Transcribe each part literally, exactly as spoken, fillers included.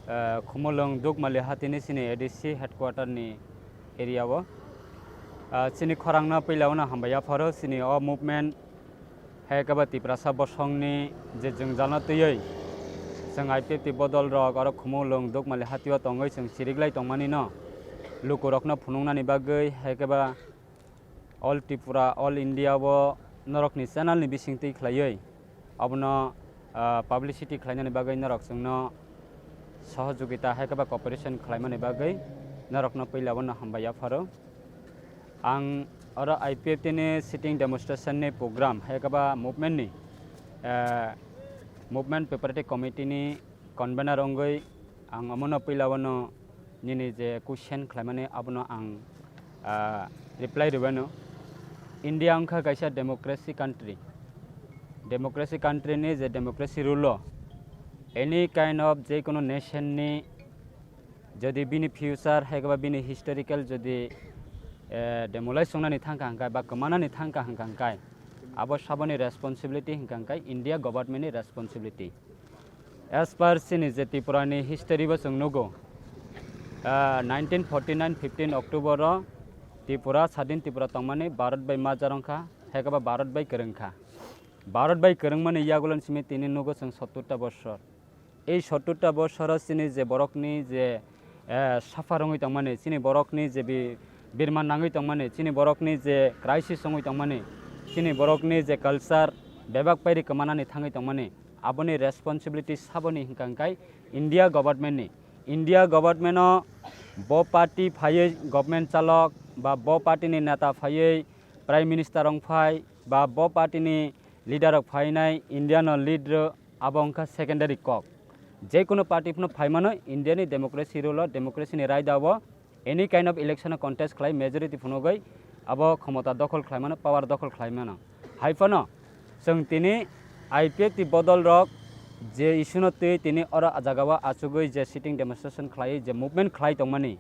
Ah, Khumulwng Dukmali hatini chini A D C headquarter ni area o. Ah, chini khorang no puila o no hambai yapharo chini o movement hai khe ba Tiprasa bosong ni je jwngjal no twiwi chwng I P F T bodol rok oro Khumulwng Dukmali hatio tongwi chwng chiriklai tongmani no luku rok no phunuknani bagwi hai khe ba All Tripura, All India o norokni channel ni bisingtwi khlaiwi abono, ah, publicity khlainani bagwi norok chwngno sohojogita hai khe ba cooperation khlaimani bagwi norokno puila o no hambai yapharo. Ang oro I P F T ni sitting demonstration ni program hai khe ba movement ni, ah, movement preparative committee ni convener wngwi ang omono puila o no nini je question khlaimani abono ang, ah, reply rwbano. India wngkha kaisa democracy country. Democracy country ni je democracy rule o any kind of je kono nation ni jodi bini future hai khe ba bini historical jodi, eh, demolish wngnani thangkha hwnkhai ba kwmanani thangkha hwnkhai abo saboni responsibility hwnkhai India government ni responsibility. As per chini je Tripura ni history bo chwng nugo, ah, nineteen forty nine fifteen October o Tripura, sadin Tripura tongmani Bharat bai majar wngkha, hai khe ba Bharat bai kwrwngkha. Bharat bai kwrwngmani yagulan simi tini nugo chwng sottur ta bosor. Ei sottur ta bosor o chini je borokni je eh, suffer wngwi tongmani, chini borokni je bi-, birma nangwi tongmani, chini borokni je crisis wngwi tongmani, chini borokni je culture bebak pairi kwmanani thangwi tongmani, aboni responsibility saboni hwnka hwnkhe India government ni. India government o bo party phaiwi government chalok ba bo party ni neta phaiwi prime minister wng phai ba bo party ni leader rok phainai India no lead rw, abo wngkha secondary kok. Jekono party phano phaimano India ni democracy rule o, democracy ni raida o any kind of election o contest khlai majority phunugwi abo khomota dokhol khlaimano, power dokhol khlaimano. Hai phano chwng tini I P F T bodol rok je issue no twi tini oro ah jaga o achugwi je sitting demonstration khlaiwi je movement khlai tongmani,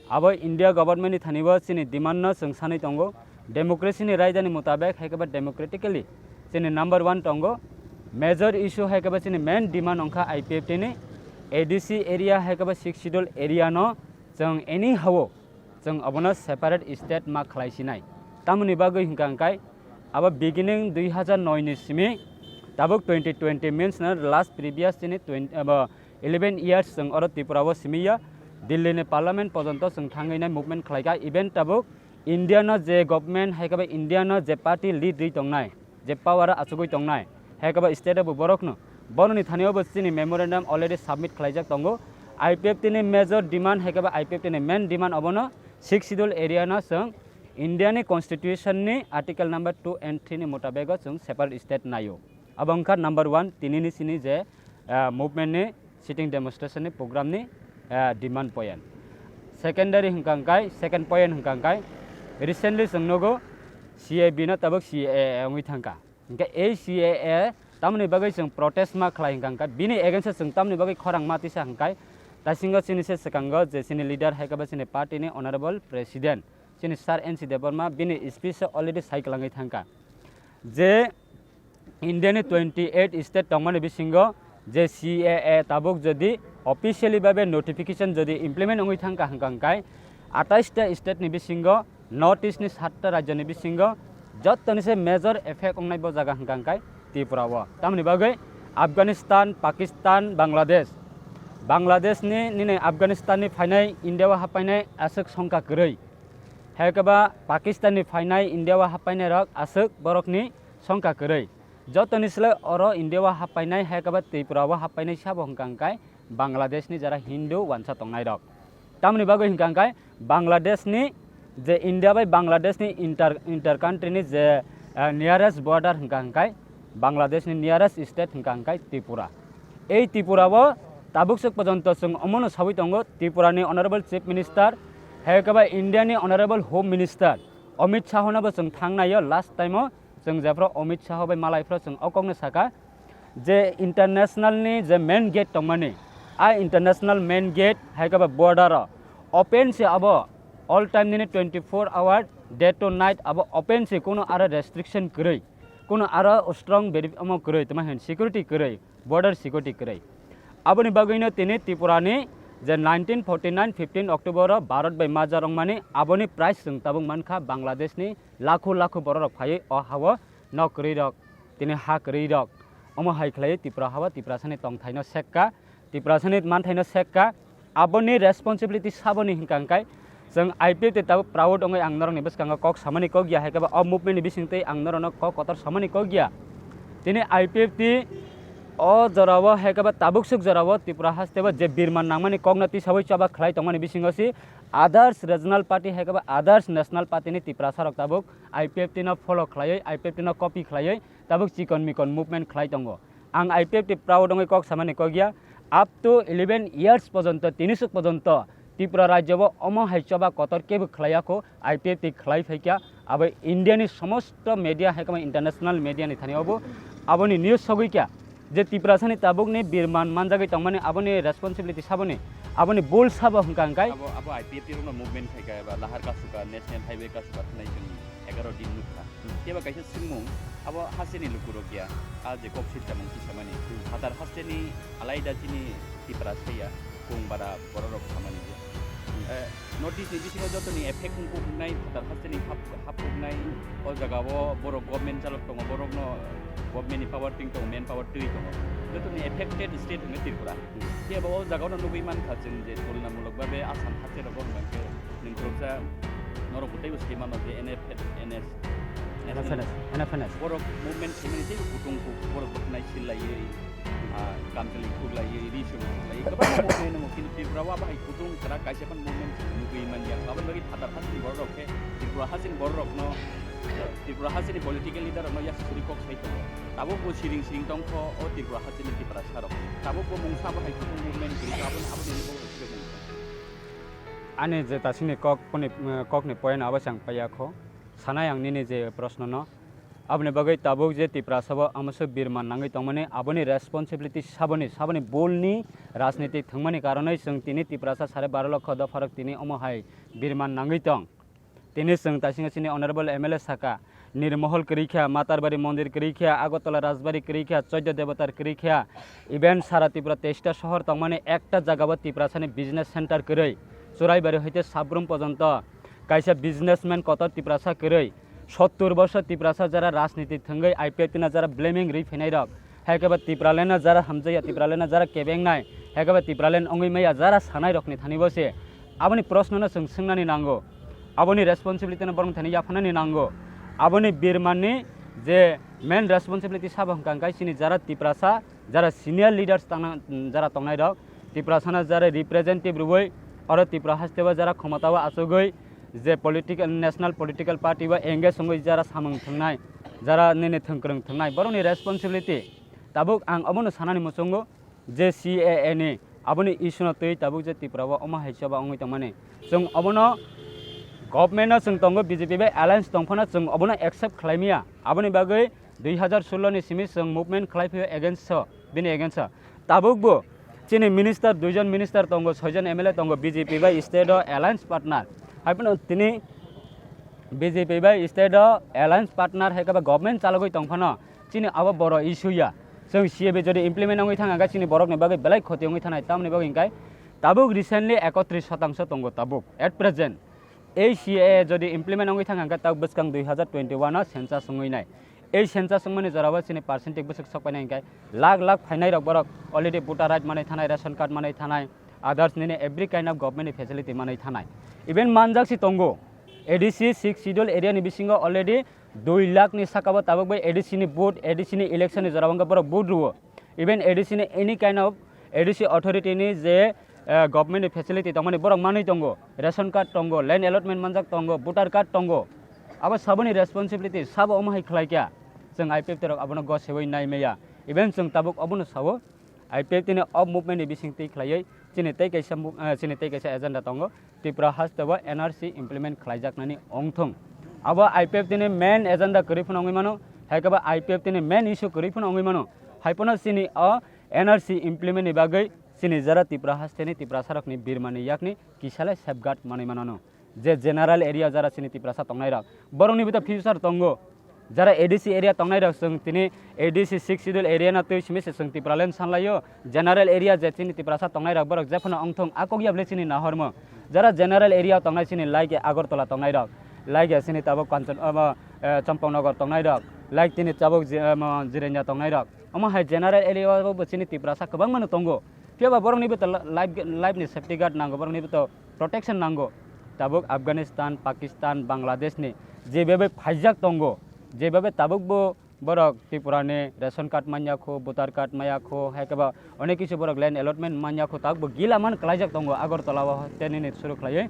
abo India government ni thani bo chini demand no chwng sanwi tongo. Democracy ni raida ni mutabek hai khe ba democratically chini number one tongo. Major issue hai khe ba chini main demand wngkha I P F T ni A D C area hai khe ba sixth schedule area no chwng anyhow chwng abono separate state ma khlai sinai. Tamoni bagwi hwnka hwnkhe abo beginning dui hazar noi ni simi tabuk twenty twenty means no last previous chini twenty, abo eleven years chwng oro Tripura o simi ya. Delhi ni parliament pojonto chwng thangwi nai movement khlai kha. Even tabuk India no je government hai khe ba India no je party lead rwi tongnai, je power o achugwi tongnai, hai khe ba state o bo borok no, bono ni thani o bo chini memorandum already submit khlaijak tongo. I P F T ni major demand hai khe ba I P F T ni main demand obono sixth schedule area no chwng India ni constitution ni article number two and three ni mutabek o chwng separate state naio. Abo wngkha number one tini ni sini je, ah, movement ni sitting demonstration ni program ni, ah, demand point. Secondary hwnka hwnkhe, second point hwnka hwnkhe recently chwng nugo C A B no tabuk C A A wngwi thangkha. Hwnkhe ei C A A tamoni bagwi chwng protest ma khlai hwnka hwnkhe bini against o chwng tamoni bagwi khorang ma tisa hwnkhe taisingo chini se swkango je chini leader hai khe ba chini party ni honorable president chini sir N C Debbarma bini speech o already sai kwlangwi thangkha je India ni twenty eight state tongmani bisingo je C A A tabuk jodi officially babe notification jodi implement wngwi thangkha hwnka hwnkhe atais ta state ni bisingo North East ni satta rajyo ni bisingo jottoni se major effect wngnai bo jaga hwnka hwnkhe Tripura o. Tamoni bagwi Afghanistan, Pakistan, Bangladesh, Bangladesh ni nini Afghanistan ni phainai India o happainai aswk songkha kwrwi. Hai khe ba Pakistan ni phainai India o happainai rok aswk borok ni songkha kwrwi. Jotoni slai oro India o happainai hai khe ba Tripura o happainai sabo hwnka hwnkhe Bangladesh ni jara Hindu wansa tongnai rok. Tamoni bagwi hwnka hwnkhe Bangladesh ni je India bai Bangladesh ni inter, inter country ni je, eh, nearest border hwnka hwnkhe Bangladesh ni nearest state hwnka hwnkhe Tripura. Ei Tripura o tabuk swk pojonto chwng omono sawi tongo Tripura ni honorable chief minister hai khe ba India ni honorable home minister Amit Shah no bo chwng thangnaio last time o chwng jephru Amit Shah bai malai phru chwng o kokno sakha je international ni je main gate tongmani, a international main gate hai khe ba border o open se abo all time nini twenty four hour day to night abo open se, kuno aro restriction kwrwi, kuno aro strong beri omo kwrwi, tama hin security kwrwi, border security kwrwi. Aboni bagwino tini Tripura ni je nineteen forty nine fifteen October o Bharat bai maja rwngmani, aboni price chwng tabuk mankha Bangladesh ni lakho lakho borok rok phaiwi o hao nok kwrwi rok, tini ha kwrwi rok. Omo hai khlaiwi Tripura hao Tiprasa ni tongthai no sekka, Tiprasa ni manthai no sekka. Aboni responsibility saboni hwnkha hwnkhe chwng I P F T tabuk proud wngwi ang norokni bwskango kok samani kok ya, hai khe ba o movement ni bisingtwi ang norokno kok kotor samani kok ya. Tini I P F T o jorao hai khe ba tabuk swk jorao Tripura haste o je birman nangmani kokno tisawi choba khlai tongmani bisingo si others regional party hai khe ba others national party ni Tiprasa rok tabuk I P F T no follow khlaiwi, I P F T no copy khlaiwi tabuk chikon mikon movement khlai tongo. Ang I P F T proud wngwi kok samani kok ya. Up to eleven years pojonto, tini swk pojonto Tripura rajyo o omo hai choba kotor kebo khlai ya kho, I P F T khlai phai kha. Abo India ni somosto media hai khe international media ni thani obo aboni news sogwi kha je Tiprasa ni tabuk ni birman manjagwi tongmani aboni responsibility saboni, aboni bol sabo hwnkha hwnkhe. Abo, abo I P F T rokno movement khai kha, eba lahar kasuka, national highway kasuka thanai chwng egaroh din nukha. Khe ba kaisa swngmung, abo hasteni lukurok ya, a je kok swi chamung kisa mani. Hmm. Phatar hasteni alaida chini Tiprasa ya, kung bara bororok samani je. Hmm. Eh, North East ni bisingo jotoni effect wngkuk wngnai, phatar hasteni hap, hap wngnai, o jaga o borok government chalok tongo, borokno government ni power twi tongo, man power twi tongo. Jotoni affected state wngkha Tripura. Hmm. Khe bo o jaga o no nugwi mankha chwng je tulonamulok babe Assam haste rogo hwnba khe nwng khoroksa norok bo teibo sai mano je N F N S, N F N S, N F N S. Borok movement khaimani teibo kutung kuk, borok bwkhnai sillaiwi, ah, kamchwlwi khuklaiwi, ri song khuklaiwi, kwbangma movement wngo, kintu Tripura o bahai kutung kwrak kaisa phano movement chwng nugwi manya. Aboni bagwi phatar hasteni bororok khe Tripura hasteni bororokno, Tripura hasteni political leader rokno yak suri kok sai tongo. Tabuk bo siring siring tongkho o Tripura hasteni Tiprasa rok. Tabuk bo mungsa bahai kutung movement kwrwi kha, aboni, aboni abo hai khe mungsa. Ani je tasini kok, koni, eh, kokni point abo se ang paiya kho. Sanai ang nini je proshno no. Aboni bagwi tabuk je Tiprasa bo amoswk birman nangwi tongmani, aboni responsibility saboni, saboni bul ni rajniti thwngmani karonwi chwng tini Tiprasa sare baro lokho dopharok tini omo hai birman nangwi tong. Tini chwng taisingo chini Honorable M L A saka, Nirmohol kwrwi kha, Matarbari mondir kwrwi kha, Agartala Rajbari kwrwi kha, Choidya Debatar kwrwi kha, even sara Tripura teista sohor tongmani ekta jagao Tiprasani business center kwrwi, Churaibari hoite Sabrum pojonto kaisa businessman kotor Tiprasa kwrwi, sottur bosor Tiprasa jara rajniti thwngwi I P F T no jara blaming rwi phainai rok, hai khe ba Tipraland no jara hamjakya, Tipraland no jara kebengnai, hai khe ba Tipraland wngwi maya jara sanai rokni thani bo se. Aboni proshno no chwng swngnani nango. Aboni responsibility no borok thani yaphanani nango. Aboni birmani je main responsibility sabo hwnkha hwnkhe chini jara Tiprasa, jara senior leaders tangna, jara tongnai rok, Tiprasano jara representative rwui, oro Tripura haste o jara khomota o achugwi, je political, national political party o engage wngwi jara samung thwngnai, jara nini thwngkwrwng thwngnai, borokni responsibility. Tabuk ang obono sanani muchungo je C A A ni aboni issue no twi tabuk je Tripura o omo hai choba wngwi tongmani. Chwng obono government no chwng tongo, B J P bai alliance tongphano chwng obono accept khlaimaya. Aboni bagwi dui hazar sullo ni simi chwng movement khlai phio against o, bini against o. Tabuk bo chini minister, duijon minister tongo, soijon M L A tongo, B J P bai state o alliance partner. Hai phano tini B J P bai state o alliance partner hai khe ba government chalogwi tongphano chini abo boro issue ya. Chwng C A A jodi implement wngwi thang hwnkhe chini borokni bagwi belai khoti wngwi thanai, tamoni bagwi hwnkhe tabuk recently ekotris shotangso tongo tabuk at present. Ei C A A jodi implement wngwi thang hwnkhe tabuk bwskang dui hazar twenty one o census wngwi nai. Ei census wngmani jorao chini percentage bwswk sok painai hwnkhe lakh lakh phainai rok borok already voter right manwi thanai, ration card manwi thanai, others nini every kind of government ni facility manwi thanai. Even manjak si tongo, A D C sixth schedule area ni bisingo already dui lakh ni saka bo tabuk bai A D C ni vote, A D C ni election ni jorao wngkha borok vote rwo. Even A D C ni any kind of A D C authority ni je, eh, government ni facility tongmani borok manwi tongo, ration card tongo, land allotment manjak tongo, voter card tongo. Abo saboni responsibility, sabo omo hai khlai kya? Chwng I P F T rok abono gosewi nai maya. Even chwng tabuk obono sao, I P F T ni o movement ni bising twi khlaiwi chini tei kaisa mo-, eh, chini tei kaisa agenda tongo, Tripura haste o N R C implement khlaijaknani wngthung. Abo I P F T ni main agenda kwrwi phano wngwi mano, hai khe ba I P F T ni main issue kwrwi phano wngwi mano. Hai phano chini o N R C implement ni bagwi chini jara Tripura haste ni Tiprasa rokni birmani yakni kisalai safeguard manwi mano. Je general area jara chini Tiprasa tongnai rok, borokni bo to future tongo. Jara A D C area tongnai rok chwng tini A D C six schedule area no twi simi se chwng Tipraland sanlaio. General area je chini Tiprasa tongnai rok borok jephano wngthung a kok ya bwle chini nahormo. Jara general area tongnai chini like Agartala tongnai rok, like chini tabuk Kanchan, omo, eh, Champaknagar tongnai rok, like tini tabuk Ji-, omo, Jirania tongnai rok. Omo hai general area o bo chini Tiprasa kwbangma no tongo. Phiya ba borokni bo to la-, life, life ni safety guard nango, borokni bo to protection nango. Tabuk Afghanistan, Pakistan, Bangladesh ni je bebak phaijak tongo, je bebak tabuk bo borok Tripura ni ration card manya kho, voter card maya kho, hai khe ba onek kisu borok land allotment manya kho, tabuk bo gila man klaijak tongo Agartala o tei nini suru khlaiwi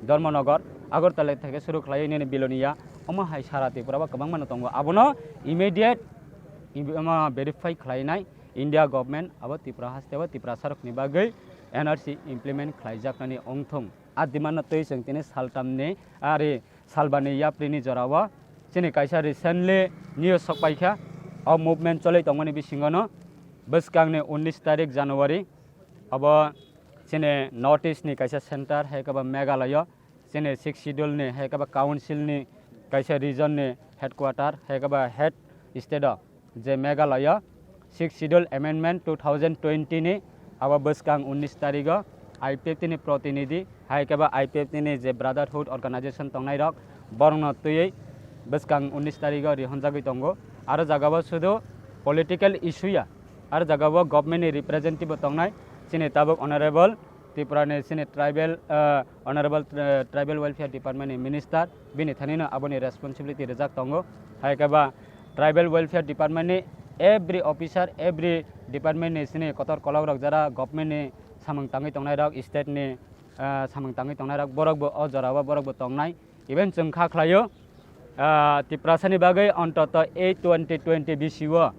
Dharmanagar, Agartala theke suru khlaiwi nini Bilonia, omo hai sara Tripura o kwbangma no tongo. Abono immediate im-, omo verify khlainai India government abo Tripura haste o Tiprasa rok ni bagwi N R C implement khlaijaknani wngthung. A demand no twi chwng tini saltamni, ari salbani yapri ni jora o chini kaisa recently news sok paikha, o movement choli tongmani bisingo no bwskang ni unnish tarik January abo chini North East ni kaisa center hai khe ba Meghalaya o chini six schedule ni hai khe ba council ni kaisa region ni headquarter hai khe ba head state o je Meghalaya six schedule amendment two thousand twenty ni abo bwskang unnish tarigo I P F T ni protinidhi hai khe ba I P F T ni je brotherhood organization tongnai rok borokno twiwi bwskang unnish tarigo rihonjagwi tongo. Aro jagao sudu political issue ya, aro jagao government ni representative bo tongnai chini tabuk honorable Tripura ni chini tribal, ah, honorable, ah, tribal welfare department ni minister, bini thani no aboni responsibility rijak tongo. Hai khe ba tribal welfare department ni every officer, every department ni chini kotor kolok rok jara government ni samung tangwi tongnai rok, state ni, ah, samung tangwi tongnai rok, borok bo o jora o borok bo tongnai. Even chwng kha khlaio, ah, Tiprasa ni bagwi ontoto ei twenty twenty bisi o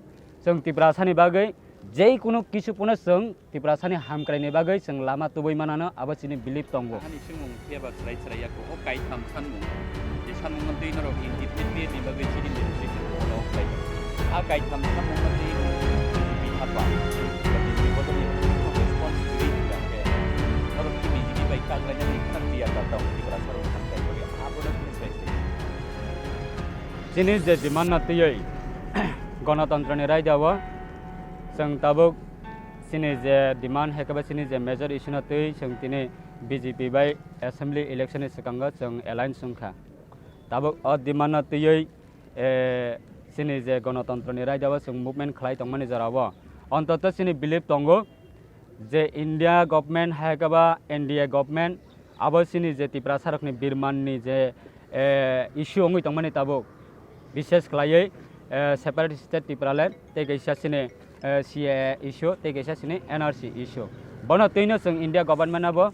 chwng Tiprasa ni bagwi je kunu kisu phano chwng Tiprasa ni hamkrai ni bagwi chwng lama tubui manano abo chini belief tongo. Ani swngmung phiya ba chwrai chwrai ya kho, o kaitham sanmung, je sanmung no twi norok independent ni bagwi chini legislative hall o khlai. A kaitham sanmung no twi B J P hapa, B J P bodol ni response kwrwi hwnkhe norok ki B J P bai kaglainani khakti ya ta tong Tiprasa rok hamkrai bagwi. Chini je demand no twiwi Ganatantrani raida o chwng tabuk chini je demand hai khe ba chini je major issue no twiwi chwng tini B J P bai assembly election ni swkango chwng alliance wngkha. Tabuk o demand no twiwi, eh, chini je Ganatantrani raida o chwng movement khlai tongmani jora o ontoto chini belief tongo je India government hai khe ba N D A government abo chini je Tiprasa rokni birman ni je, eh, issue wngwi tongmani tabuk, bishes khlaiwi, eh, separate state Tipraland tei kaisa chini, eh, C A A issue tei kaisa chini N R C issue. Bono twino chwng India government abo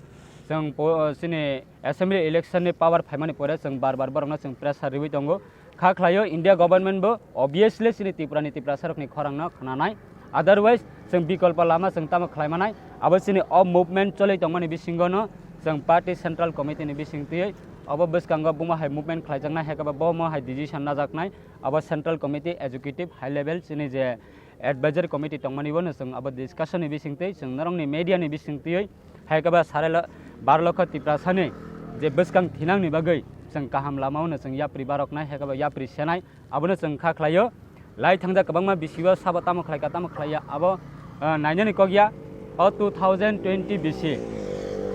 chwng po-, chini assembly election ni power phaimani pore chwng bar bar borokno chwng pressure riwi tongo. Kha khlaio India government bo obviously chini Tripura ni Tiprasa rokni khorang no khnanai. Otherwise chwng bikolpo lama chwng tamo khlai manai. Abo chini o movement choli tongmani bisingo no chwng party central committee ni bising twiwi obo bwskango buma hai movement khlaijaknai hai khe bo mo hai decision najaknai. Abo central committee executive high level chini je advisory committee tongmani bono chwng abo discussion ni bising twi chwng norokni media ni bising twiwi hai khe ba sare lo-, bar lokho Tiprasa ni je bwskang thinang ni bagwi chwng kaham lama o no chwng yapri baroknai hai khe ba yapri senai. Abono chwng kha khlaio. Lai thangjak kwbangma bisi o sabo tamo khlai ka, tamo khlai ya, abo, ah, nainani kok ya. O two thousand twenty bisi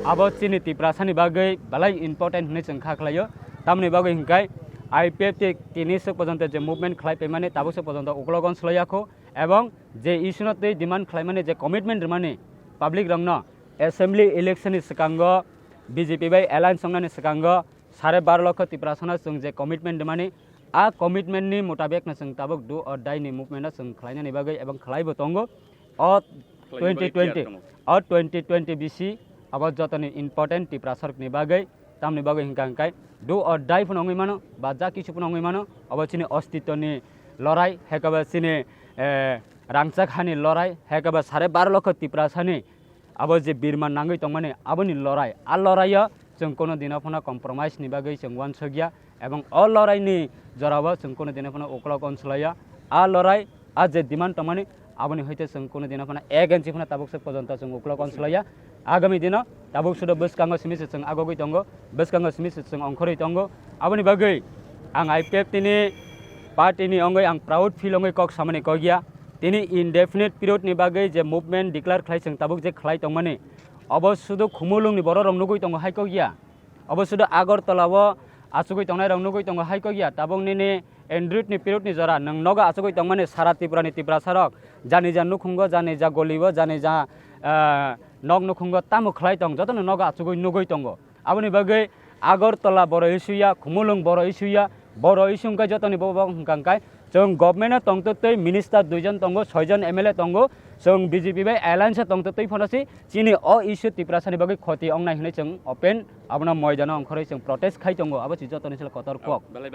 abo chini Tiprasa ni bagwi belai important hwnwi chwng kha khlaio. Tamoni bagwi hwnkhe I P F T tini swk pojonto je movement khlai paimani, tabuk swk pojonto uklok on swlai ya kho, ebong je issue no twi demand khlaimani, je commitment rwmani public rokno assembly election ni swkango B J P bai alliance wngnani swkango sare bar lokho Tiprasano chwng je commitment rwmani, a commitment ni mutabek no chwng tabuk do or die ni movement no chwng khlainani bagwi ebong khlaibo tongo. O Khlainani bagwi twenty twenty, tiyar tongo. O twenty twenty bisi abo jotoni important Tiprasa rokni bagwi, tamni bagwi hwnkha hwnkhe do or die phano wngwi mano, ba ja kisu phano wngwi mano, abo chini ostitoni lorai, hai khe bo chini, eh, rangchak hani lorai, hai khe bo sare bar lokho Tiprasani abo je birman nangwi tongmani aboni lorai, a loraio chwng kono dino phano compromise ni bagwi chwng uansukya, ebong o loraini jorao chwng kono dino phano uklok onslaiya. A lorai, a je demand tongmani, aboni hoite chwng kono dino phano ek inchi phano tabuk se pojonto chwng uklok onslaiya. Agami dino tabuk sudo bwskango simi se chwng agogwi tongo, bwskango simi se chwng ongkhorwi tongo. Aboni bagwi ang I P F T ni Party ni ongwi ang proud feel ongwi kok samani kok ya. Tini indefinite period ni bagwi je movement declare khlai chwng tabuk je khlai tongmani, obo sudu Khumulung ni borok rok nugwi tongo hai kok ya. Obo sudu Agartala o achugwi tongnai rok nugwi tongo hai kok ya. Tabuk nini Android ni period ni jora nwng nogo achugwi tongmani sara Tripura ni Tiprasa rok, jani ja nukhungo, jani ja goli o, jani ja, ah, nok nukhungo tamo khlai tong, joto no nogo achugwi nugwi tongo. Aboni bagwi Agartala boro issue ya, Khumulung boro issue ya, boro issue wngkha jotoni bobo wngkha hwnkhe chwng government o tongtwtwi minister duijon tongo, soijon M L A tongo, chwng B J P bai alliance o tongtwtwi phano si chini o issue Tiprasa ni bagwi khoti wngnai hwnwi chwng open abono moidano ongkhorwi chwng protest khai tongo, abo si jotoni sal kotor kok.